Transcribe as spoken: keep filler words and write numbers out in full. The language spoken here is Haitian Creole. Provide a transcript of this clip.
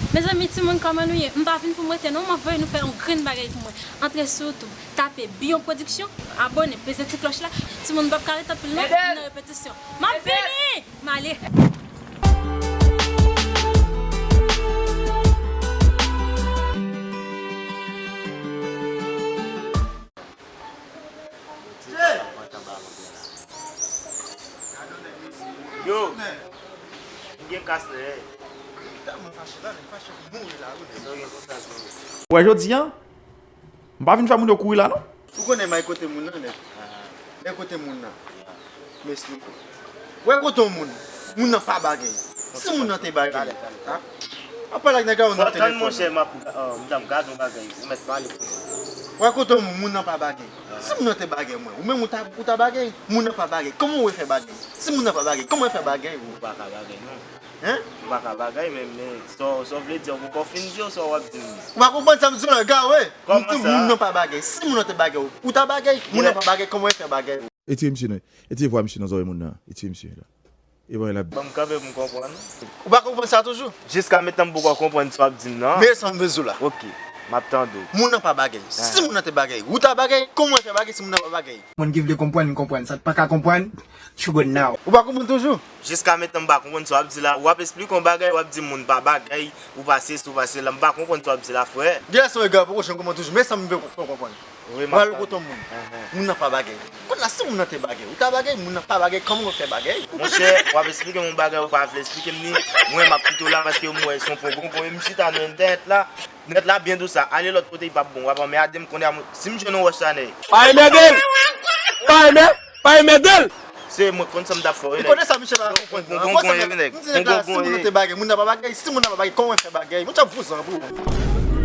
Mezanmi, timoun, kòman nou ye? M pa vin pou m rete non, m ap voye nou fè yon grenn bagay pou mwen. Antre sou YouTube, tape Biyon Production, abòne, peze ti klòch la. Timoun, m p ap ka rete anpil non, m nan repetisyon. M ap vini! M ale. Yo! M gen kas nèg. Li tèlman fache la, nèg fache pou mouri la wi nèg. Sa w gen konsa tou? Wè jodi a, m pa vin fè moun yo kouri la non. Ou konnen may kote moun nan nèg. Nèg kote moun nan. Mesye. Wè kote yon moun, moun nan pa bagay. Si moun nan te bagay, ha? W ap pale ak nèg la ou nan telefòn. Tann monchè, m ap, oh, m t ap gade yon bagay, ou mèt pale pou mwen. Wè kote yon moun, moun nan pa bagay. Si moun nan te bagay mwen, ou menm ou ta, ou ta bagay? Moun nan pa bagay. Kòman w fè bagay? Si moun nan pa bagay, kòman w fè bagay ou? Ou pa ka bagay non. Hein? Ou pa ka bagay menm, men sa w, sa w vle di a, ou poko fin di yo sa w ap di m. Ou pa konprann sa m di w la, gawe. M di moun nan pa bagay. Si moun nan te bagay ou, ou ta bagay? Moun nan pa bagay, kòman w fè bagay ou? Retire misye non. Retire vwa misye nan zòrèy moun nan. Retire misye la. E bon, la. Ban m kanpe pou m konprann. Ou pa konprann sa toujou? Jiska mentnan m poko konprann sa w ap di m nan. Men sa m vle di w la. Ok. M ap tande w. Moun nan pa bagay. Si moun nan te bagay, ou ta bagay? Kòman w fè bagay si moun nan pa bagay? Moun ki vle konprann, konprann. Sa k pa ka konprann, you good now. Ou pa konprann toujou? Jiska mentnan m pa konprann sa w ap di la. W ap esplike yon bagay, w ap di moun pa bagay, ou pa sesi, ou pa sela. M pa konprann sa w ap di la, frè. Gen lè sa w ega, poko janm konprann toujou. Men sa m vle w konprann. Ou pral kote yon moun. Moun nan pa bagay. Kounye a si moun nan te bagay, ou ta bagay? Moun nan pa bagay, kòman w fè bagay? Monchè, w ap esplike m yon bagay, ou pa vle esplike m li. Mwen, m ap kite w la paske m wè se yon pon gonpon. E m chita nan entènèt la. Nèt la byen dous la. Ale lòt kote, li p ap bon. W ap anmède m kounye a. Si m jwenn yon wòch la, nèg. Pa anmède l! Pa anmè-, pa anmède l! Se mwen konn sa m t ap fè w wi nèg. Ou konnen sa Michel la konprann nan. Pon gonpon ye wi nèg. M di nèg la, si moun nan te bagay, moun nan pa bagay. Si moun nan pa bagay, kòman w fè bagay? Monchè, vouzan pou ou.